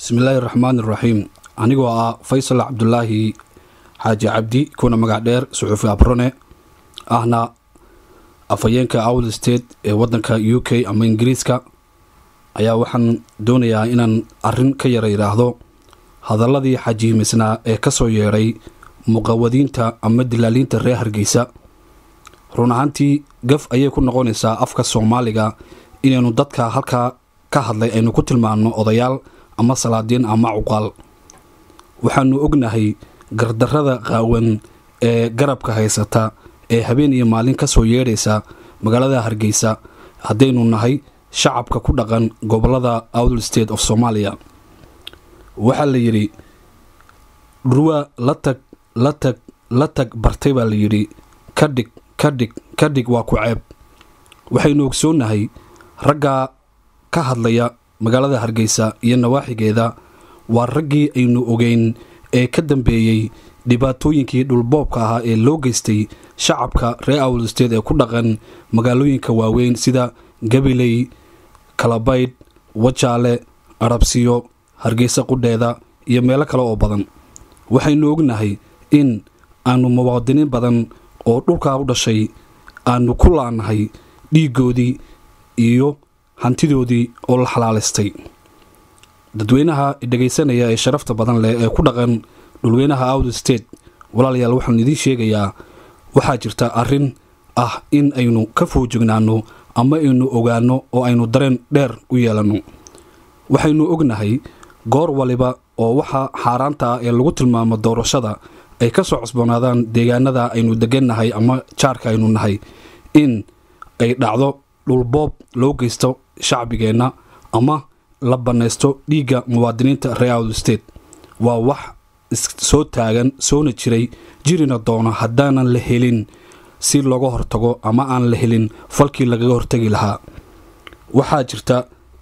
Bismillaahi raxmaani raxiim. Anigoo ah Faysal Cabdulaahi Xaaji Cabdi, kuna magac dheer Suxuufi Abrone, ahna afhayeenka Awdal State ee wadanka UK ama Ingiriiska, ayaa waxaan doonayaa inaan arin ka yara yidhaahdo hadaladii xajiimisnaa ee kasoo yeedhay muqawadiinta ama dilaaliinta reer Hargeysa. Run ahaantii gaf ayay ku noqonaysaa afka Soomaaliga inaynu dadka halkaa ka hadlay aynu ku tilmaamno odayaal ama salaadiin ama cuqaal. Waxaanu ognahay gardarrada qaawan ee garabka haysata ee habeen iyo maalin kasoo yeedhaysa magaalada Hargeysa haddaynu nahay shacabka ku dhaqan gobolada Awdal State of Somalia. Waxaa la yidhi dhurwa la tag, la tag, la tag bartay baa la yidhi, ka dhig, ka dhig, ka dhig, waa ku ceeb. Waxaynu ogsoonnahay raggaa ka hadlaya magaalada Hargeysa iyo nawaaxigeeda waa raggii aynu ogeyn ee ka dambeeyey dhibaatooyinkii dhulboobka ahaa ee loo geystay shacabka reer Awdal State ee ku dhaqan magaalooyinka waaweyn sida Gabiley, Kalabaydh, Wajaale, Arabsiyo, Hargeysa qudheeda iyo meelo kale oo badan. Waxaynu ognahay in aanu muwaadiniin badan oo dhulkaa u dhashay aanu ku laanahay dhiiggoodii iyo hantidoodii oo la xalaalaystay. Dadweynaha dhegaysanaya ee sharafta badan leh ee ku dhaqan dhulweynaha Awdal State, walaalayaal, waxaan idiin sheegayaa waxaa jirta arrin ah in aynu ka foojignaano ama aynu ogaano oo aynu dareen dheer u yeelanno. Waxaynu ognahay goor waliba oo waxa xaaraanta ah ee lagu tilmaamo doorashada ay ka soo cusboonaadaan deegaanada aynu degannahay ama jaarka aynu nahay in ay dhacdo dhulboob loo geysto shacbigeenna ama la bannaysto dhiigga muwaadiniinta reer Awdal State. Waa wax soo taagan, soona jiray, jirina doono haddaanan la helin si looga hortago ama aan la helin falkii lagaga hortagi lahaa. Waxaa jirta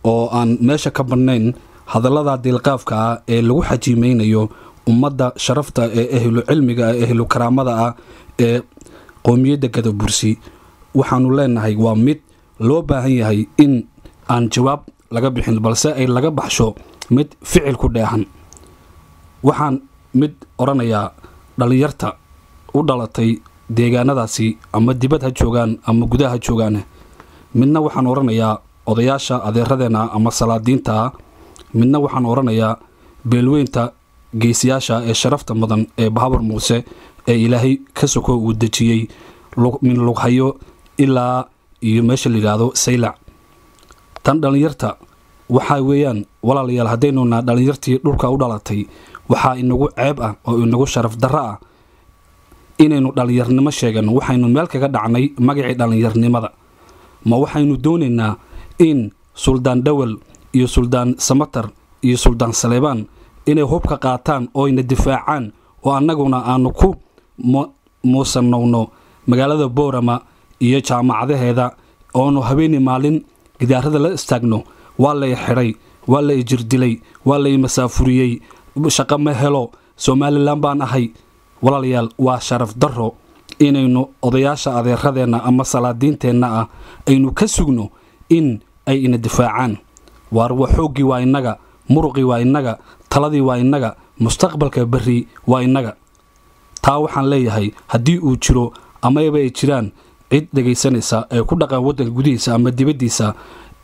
oo aan meesha ka bannayn hadallada diilqaafka ah ee lagu xajiimeynayo ummadda sharafta ee ehlu cilmiga ah, ehlu karaamada ah ee qowmiyadda Gadabursi. Waxaanu leenahay waa mid loo baahan yahay in aan jawaab laga bixin, balse ay laga baxsho mid ficil ku dheehan. Waxaan mid odhanayaa dhallinyarta u dhalatay deegaanadaasi, ama dibad ha joogaan ama gudaha ha joogaan. Midna waxaan odhanayaa odayaasha adeeradeenna ama salaadiinta. Midna waxaan odhanayaa beelweynta geesiyaasha ee sharafta mudan ee Bahabar Muuse ee Ilaahay ka soko uu dejiyey min Lughayo ilaa iyo meesha la yidhaahdo Saylac. Tan dhallinyarta waxaa weeyaan, walaalayaal, haddaynu naa dhallinyartii dhulka u dhalatay, waxaa inagu ceeb ah oo inagu sharaf darro ah inaynu dhallinyarnimo sheegano. Waxaynu meel kaga dhacnay magacii dhallinyarnimada. Ma waxaynu doonaynaa in Suldaan Dhawal iyo Suldaan Samatar iyo Suldaan Saleebaan inay hubka qaataan oo ayna difaacaan oo annaguna aanu ku muusanowno magaalada Boorama iyo jaamacadaheeda, oonu habeeni maalin gidaarada la istaagno: "Waa lay xidhay, waa la ijirdilay, waa lay masaafuriyey, shaqo ma helo, Somalilan baan ahay"? Walaalayaal, waa sharaf darro inaynu odayaasha adeeradeenna ama salaadiinteenna ah aynu ka sugno in ay ina difaacaan. Waar xooggii waa innaga, muruqii waa innaga, taladii waa innaga, mustaqbalka berri waa innaga. Taa waxaan leeyahay haddii uu jiro amayba ay jiraan cid dhegaysanaysa ee ku dhaqan waddanka gudihiisa ama dibaddiisa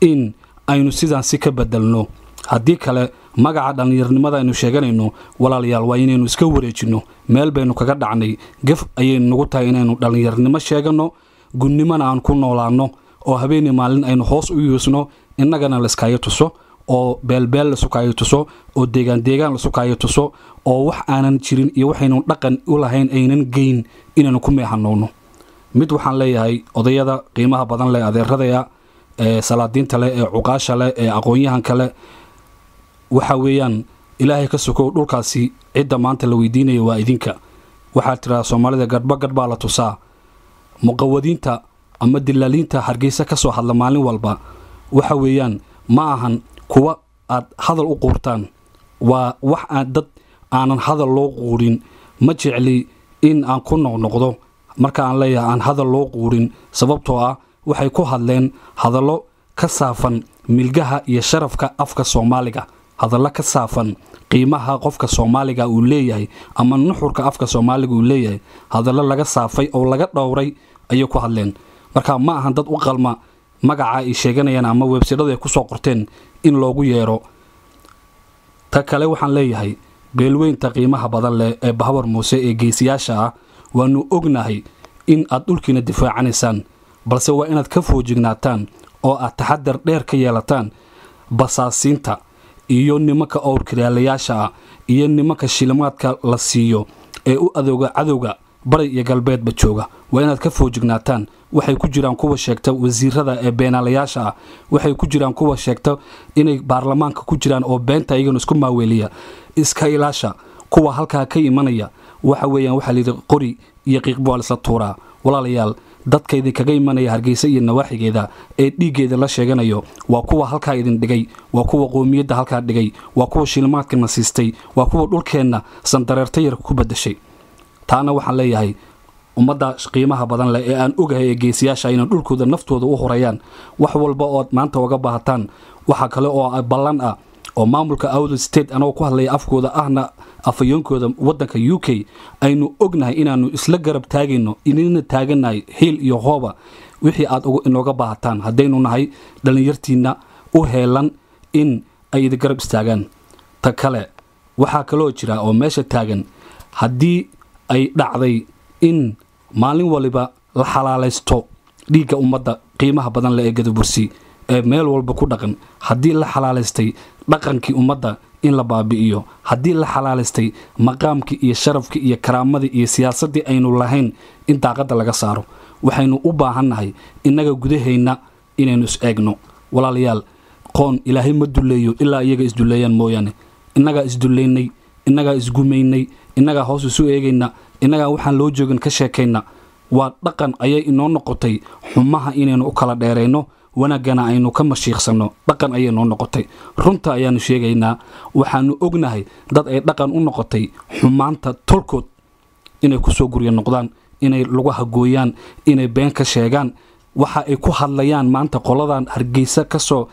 in aynu sidaan si ka bedelno. Haddii kale magaca dhallinyarnimada aynu sheeganayno, walaalayaal, waa inaynu iska wareejinno. Meel baynu kaga dhacnay. Gaf ayaynu nagu tahay inaynu dhallinyarnimo sheeganno, gunnimona aan ku noolaanno oo habeeni maalin aynu hoos u yuusno, innagana layskaayo tuso oo beelbeel laisukaayo tuso oo deegaan deegaan laisukaayo tuso oo wax aanan jirin iyo waxaynu dhaqan u lahayn aynan geyn inaynu ku meexanowno. Mid waxaan leeyahay odayada qiimaha badan leh, adeeradaya ee salaadiinta leh, ee cuqaasha leh, ee aqoon-yahanka leh, waxa weeyaan Ilaahay ka sokow dhulkaasi cidda maanta la weydiinaya waa idinka. Waxaa tiraa Soomaalida gadhba gadhbaa la tusaa. Muqawadiinta ama dilaaliinta Hargeysa ka soo hadla maalin walba waxa weeyaan ma ahan kuwa aad hadal u quurtaan. Waa wax aan dad aanan hadal loo quurin. Ma jecli in aan ku noqnoqdo marka aan leeyahay aan hadal loo quurin, sababtoo ah waxay ku hadleen hadallo ka saafan milgaha iyo sharafka afka Soomaaliga. Hadallo ka saafan qiimaha qofka Soomaaliga uu leeyahay ama nuxurka afka Soomaaliga uu leeyahay, hadallo laga saafay oo laga dhowray ayay ku hadleen. Marka ma ahan dad u qalma magaca ay sheeganayaan ama websaydyada ay kusoo qorteen in loogu yeero. Ta kale waxaan leeyahay beelweynta qiimaha badan leh ee Bahawar Muuse ee geesiyaasha ah, waanu ognahay in aad dhulkiina difaacanaysaan, balse waa inaad ka foojignaataan oo aad taxadar dheer ka yeelataan basaasiinta iyo nimanka owrkiraalayaasha ah iyo nimanka shilimaadka la siiyo ee u adooga cadowga bari iyo galbeedba jooga. Waa inaad ka foojignaataan. Waxay ku jiraan kuwa sheegta wasiirada ee beenaalayaasha ah, waxay ku jiraan kuwa sheegta inay baarlamaanka ku jiraan oo beenta iyagana isku maaweeliya. Iska ilaasha kuwa halkaa ka imanaya. Waxa weeyaan waxaa layidhi qori iyo qiiqbo waa laisla tuuraa. Walaalayaal, dadka idinkaga imanaya Hargeysa iyo nawaaxigeeda ee dhiiggeeda la sheeganayo waa kuwa halkaa idin dhigay, waa kuwa qoomiyadda halkaa dhigay, waa kuwa shilimaadkana siistay, waa kuwa dhulkeenna sandareerta yar ku badashay. Taana waxaan leeyahay ummadda qiimaha badan leh ee aan ogahay ee geesiyaasha inay dhulkooda naftooda u horayaan wax walba ood maanta uga baahataan. Waxaa kale oo ballan ah oo maamulka Awdal State, anagoo ku hadlaya afkooda ahna afayoonkooda waddanka UK, aynu ognahay inaanu isla garab taagayno, inina taaganahay hiil iyo hooba wixii aad inooga baahataan, haddaynu nahay dhallinyartiinna u heelan in ay idin garab istaagaan. Ta kale waxaa kaloo jira oo meesha taagan, haddii ay dhacday in maalin waliba la xalaalaysto dhiigga ummadda qiimaha badan leh ee Gadabursi ee meel walba ku dhaqan, haddii la xalaalaystay dhaqankii ummadda in la baabi'iyo, haddii la xalaalaystay maqaamkii iyo sharafkii iyo karaamadii iyo siyaasaddii aynu lahayn in daaqadda laga saaro, waxaynu u baahannahay innaga gudaheenna inaynu is eegno. Walaalayaal, qoon Ilaahay ma dulleeyo ilaa iyaga isdulleeyaan mooyaane. Innagaa isdullaynay, innagaa isgumaynay, innagaa hoos isu eegayna, innagaa waxaan loo joogin ka sheekayna. Waa dhaqan ayay inoo noqotay xumaha inaynu u kala dheerayno, wanaaggana aynu ka mashiiqsanno. Dhaqan ayay noo noqotay, runta ayaanu sheegaynaa. Waxaanu ognahay dad ay dhaqan u noqotay xumaanta tolkood inay kusoo gurya noqdaan, inay lugaha gooyaan, inay been ka sheegaan. Waxa ay ku hadlayaan maanta qoladan Hargeysa ka soo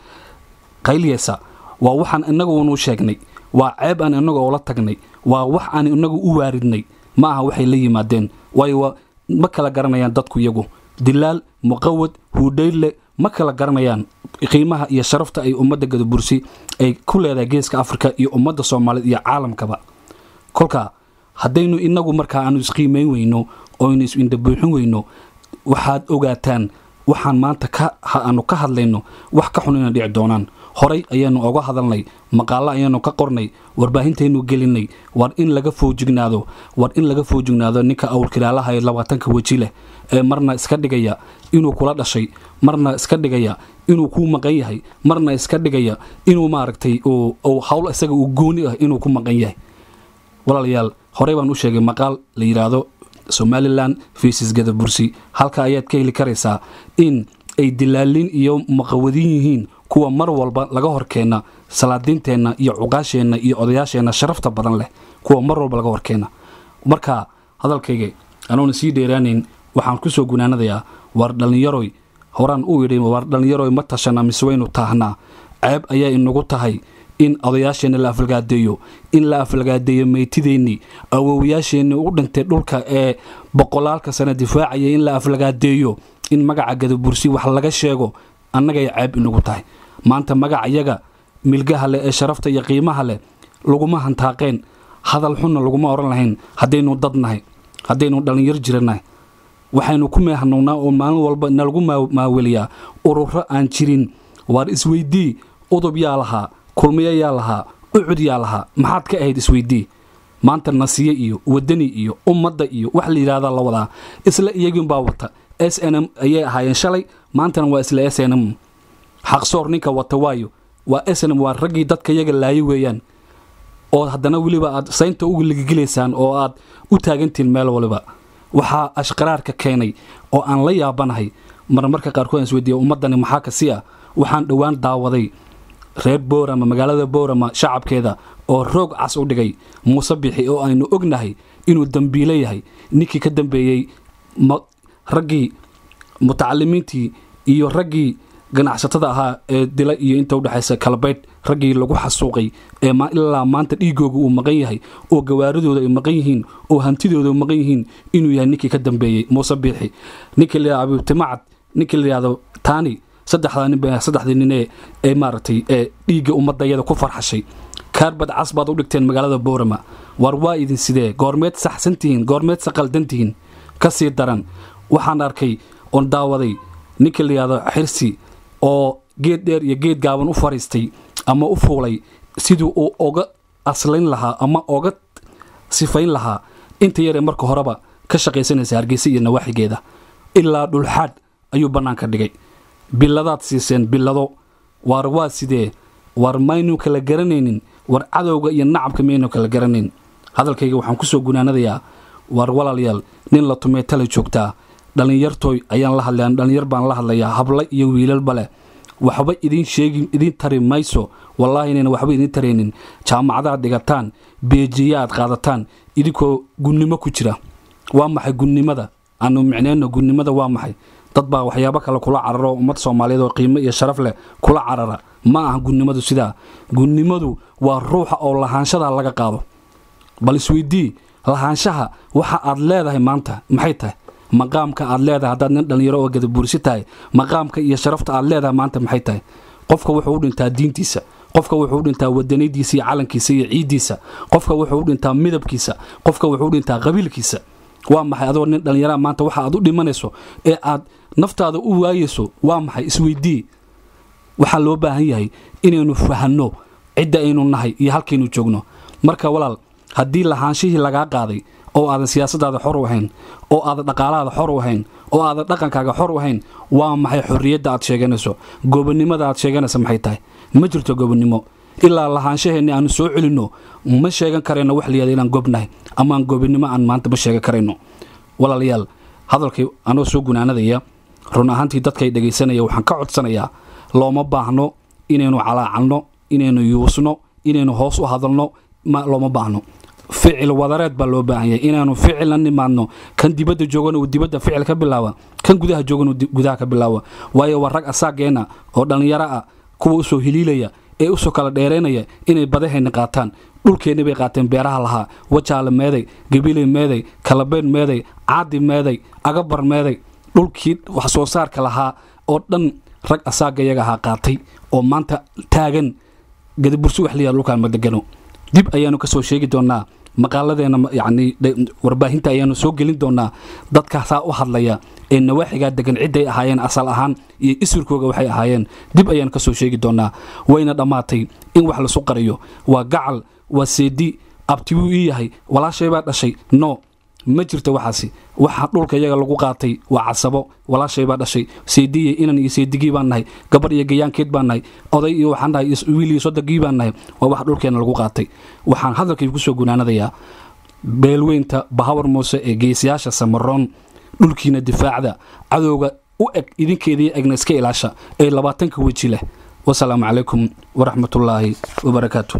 qayliyeysa waa waxaan inagu sheegnay, waa ceeb aan inagu oola tagnay, waa wax aan inagu u waaridnay. Ma aha waxay la yimaadeen, waayo ma kala garanayaan dadku iyagu dilaal, muqawad, huudhayle ma kala garanayaan qiimaha iyo sharafta ay ummadda Gadabursi ay ku leedahay geeska Afrika iyo ummadda Soomaaliyeed iyo caalamkaba. Kolka haddaynu inagu markaa aanu isqiimayn weyno oynu is-indhabuuxin weyno, waxaad ogaataan waxaan maanta aanu ka hadlayno wax ka xun inay dhici doonaan. Horay ayaanu oga hadalnay, maqaalo ayaanu ka qornay, warbaahintaynu gelinay. War in laga foojignaado, war in laga foojignaado ninka awrkilaalaha ee 20-ka weji leh ee marna iska dhigaya inuu kula dhashay, marna iska dhigaya inuu kuu maqan yahay, marna iska dhigaya inuu maaragtay uu hawl isaga uu gooni ah inuu ku maqan yahay. Walaalayaal, horey baan u sheegay maqaal la yidhaahdo Somaliland versus Gadabursi. Halka ayaad ka heli karaysaa in ay dilaalin iyo maqawadin yihiin kuwa mar walba laga horkeena salaadiinteenna iyo cuqaasheenna iyo odayaasheenna sharafta badan leh, kuwa mar walba laga horkeena. Marka hadalkayga anoona sii dheeraanayn, waxaan kusoo gunaanadayaa: war dhallinyaroy, horaan u idhi, war dhallinyaroy, ma tashana mise waynu taahnaa? Ceeb ayaa inagu tahay in odayaasheenna la afalgaadeeyo, in la afalgaadeeyo meytideennii awowayaasheenni u dhintay dhulka ee boqolaalka sana difaacaya, in la aflagaadeeyo, in magaca Gadabursi wax laga sheego, annagay ceeb inagu tahay. Maanta magaca yaga milgaha leh ee sharafta iyo qiimaha leh laguma hantaaqeen, hadal xunna laguma oran lahayn haddaynu dad nahay, haddaynu dhallinyar jiranahay. Waxaynu ku meehanownaa oo maalin walba nalagu maaweliyaa ururo aan jirin. Waar isweydii, Udub yaa lahaa? Kulmiyo yaa lahaa? Ucud yaa lahaa? Maxaad ka ahayd? Isweydii. Maanta Nasiye iyo Wadani iyo Ummadda iyo wax la yidhahdaa la wadaa, isla iyaginbaa wata. SNM ayay ahaayeen shalay, maantana waa isla SNM. Xaqsoor ninka wata waayo waa SNM, waa raggii dadka iyaga laayay weeyaan, oo haddana weliba aad saynta ugu ligigilaysaan oo aad u taagantihiin meel waliba. Waxaa ashqaraarka keenay oo aan la yaabanahay marmarka qaarkood aan isweydiiya ummaddani maxaa ka si ah, waxaan dhowaan daawaday reer Boorama, magaalada Boorama shacabkeeda oo roog cas u dhigay Muuse Bixi, oo aynu ognahay inuu dambiile yahay, ninkii ka dambeeyey raggii mutacalimiintii iyo raggii Ganacsatada ahaa ee Dila iyo inta udhexaysa Kalabaydh, raggii lagu xasuuqay ee ilaa maanta dhiigooga uu maqan yahay, oo gawaaridooda ay maqan yihiin, oo hantidooda maqan yihiin, inuu yahay ninkii ka dambeeyey Muuse Biixi, ninkii la yidhahdo Abiibtimacad, ninkii la yidhahdo Taani. Saddexdaa nin ba, saddexdii nin ee maaragtay ee dhiigga ummadayada ku farxashay, kaarbad cas baad u dhigteen magaalada Boorama. War waa idin sidee? Goormeed saxsantihiin? Goormeed saqaldantihiin? Ka sii daran, waxaan arkay oon daawaday ninkii la yidhahdo Xirsi oo geed dheer iyo geed gaaban u fariistay ama u fuulay sidii uu oga aslayn lahaa ama oga sifayn lahaa inta yaree marka horeba ka shaqaysanaysa Hargeysa iyo nawaaxigeeda. Ilaa dhulxaadh ayuu bannaanka dhigay. Biladaad siiseen, bilado. Waar waa sidee? War maynu kala garanaynin? War cadowga iyo nacabka maynu kala garanayn? Hadalkayga waxaan kusoo gunaanadayaa, war walaalayaal, nin la tumee tala joogtaa. Dhallinyartooy ayaan la hadlayaa, dhallinyar baan la hadlayaa, habla iyo wiilalba leh. Waxba idin sheegi, idin tari mayso, wallaahi inayna waxba idin taraynin jaamacadaad dhigataan, beejiya aad qaadataan idinkoo gunnimo ku jira. Waa maxay gunnimada? Aanu micneyno gunnimada waa maxay. Dad baa waxyaabo kale kula cararo, ummad Soomaaliyeed oo qiimo iyo sharaf leh kula carara. Ma aha gunnimadu sidaa. Gunnimadu waa ruuxa oo lahaanshada laga qaado. Bal isweydii, lahaanshaha waxa aad leedahay maanta maxay tahay? Maqaamka aad leedahay haddaad nin dhallinyaro oo Gadabuursi tahay, maqaamka iyo sharafta aad leedahay maanta maxay tahay? Qofka wuxuu u dhintaa diintiisa, qofka wuxuu u dhintaa wadanadiisa iyo calankiisa iyo ciiddiisa, qofka wuxuu u dhintaa midabkiisa, qofka wuxuu u dhintaa qabiilkiisa. Waa maxay adoo nin dhallinyaraa maanta waxa aad u dhimanayso ee aad naftaada u waayeyso? Waa maxay? Isweydii. Waxaa loo baahan yahay inaynu fahanno cidda aynu nahay iyo halkaynu joogno. Marka walaal, haddii lahaanshihii lagaa qaaday oo aadan siyaasadaada xor u ahayn, oo aadan dhaqaalahaada xor u ahayn, oo aadan dhaqankaaga xor u ahayn, waa maxay xorriyadda aad sheeganayso? Gobonnimada aad sheeganaysa maxay tahay? Ma jirto gobonnimo. Ilaa lahaanshaheenni aanu soo celinno, ma sheegan karayno wax layihahdo inaan gobnahay ama aan gobonnimo aan maanta ma sheegan karayno. Walaalayaal, hadalkii anoo soo gunaanadaya, run ahaantii dadkay dhegaysanaya waxaan ka codsanayaa, looma baahno inaynu calaacanno, inaynu yuusno, inaynu hoos u hadalno, ma looma baahno. Ficil wadareed baa loo baahan yahay, inaanu ficil la nimaadno. Kan dibadda joogana uu dibadda ficil ka bilaawa, kan gudaha joogana uu gudaha ka bilaawa. Waayo, waa rag asaageena oo dhallinyaro ah kuwa usoo hiliilaya ee usoo kala dheeraynaya inay badahayna qaataan. Dhulkeenni bay qaateen beeraha lahaa. Wajaale meeday? Gabiley meeday? Kalabeyn meeday? Caadi meeday? Agabar meeday? Dhulkii wax soo saarka lahaa oo dhan rag asaaga iyaga ahaa qaatay oo maanta taagan. Gadabursi wax layaha dhulkaan ma degano. Dib ayaanu kasoo sheegi doonaa maqaaladeena, yacni warbaahinta ayaanu soo gelin doonaa dadkaasaa u hadlaya ee nawaaxigaa degan cidday ahaayeen asal ahaan iyo isurkooga waxay ahaayeen. Dib ayaanu kasoo sheegi doonaa. Wayna dhammaatay in wax lasu qariyo. Waa gacal, waa seedi, abti wuu ii yahay, walaashay baa dhashay, no, ma jirto waxaasi. Waxa dhulka iyaga lagu qaatay waa casabo. Walaashay baa dhashay, seediye, inan iyo seedigii baan nahay, gabadh iyo gayaankeed baan nahay, oday iyo waxaan nahay wiil iyo sodogii baan nahay. Waa wax dhulkeena lagu qaatay. Waxaan hadalkay kusoo gunaanadayaa, beelweynta Bahawar Muuse ee geesiyaasha Samaroon, dhulkiina difaacda, cadowga u eg idinkeedii egna iska ilaasha ee 20-ka weji leh. Wasalaamu calaykum waraxmatullaahi wabarakaatu.